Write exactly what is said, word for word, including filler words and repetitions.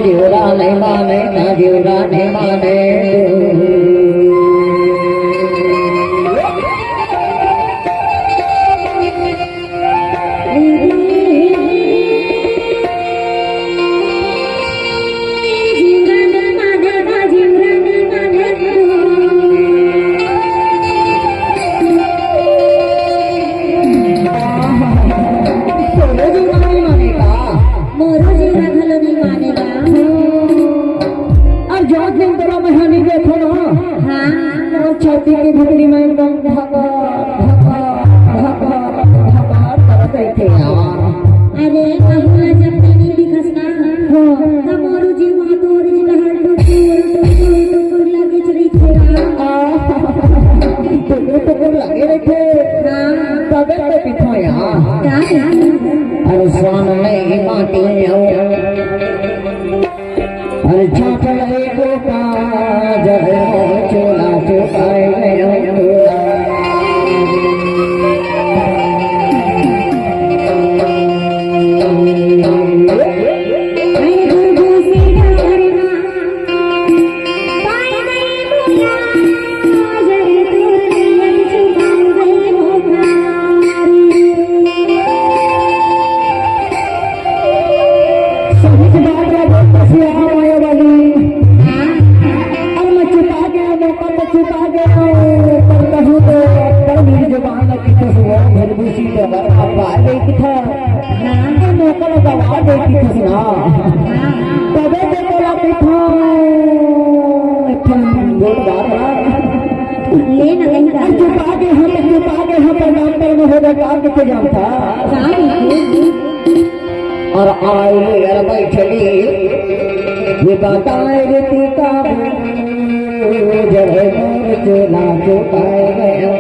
जीवरा नहीं माने ना, जीवरा नहीं माने। मोरो जीवरा घलो नहीं मानेगा। अउ जात दिन तोला मैं हनी देखो ना। हाँ। वो छाती के भीतरी में एकदम धका, धका, धका, धका करत रहिथे यार। अरे, कहूँ ला जब तैं नहीं दिखस ना, हाँ। तब मोरो जीव वहाँ तो ओरिजिनल टुकुर, टुकुर, टुकुर लगे चली थे। आ, टुकुर, टुकुर लगे रहिथे। हाँ। तबे तो दिखो यार। का? अरे, स्वान नहीं माटी में हो। अरे चापल एको का जब चोला चोपाए गयो। सही बात है, बहुत खुशी है, हाँ, माया वाली। अरे मैं चुपा गया, मौका तो चुपा गया, पर कहूँ तो पर मेरी जुबान लगी तो हुआ, फिर भी सी तो अगर आप आ गई थी था, हाँ। तो मौका लगा आ गई थी था ना। हाँ। तबे तो बोला थी था, इतना जोरदार रहा। ले ना, ले ना। अरे चुपा गए हम, चुपा गए हम, पर नाम पर में हो गया, काम कितने जानता। हाँ, बिल्कुल। अउ आइल अउ बइठली, ये बताए रे तू का जब मोर चोला चोपाए गयो।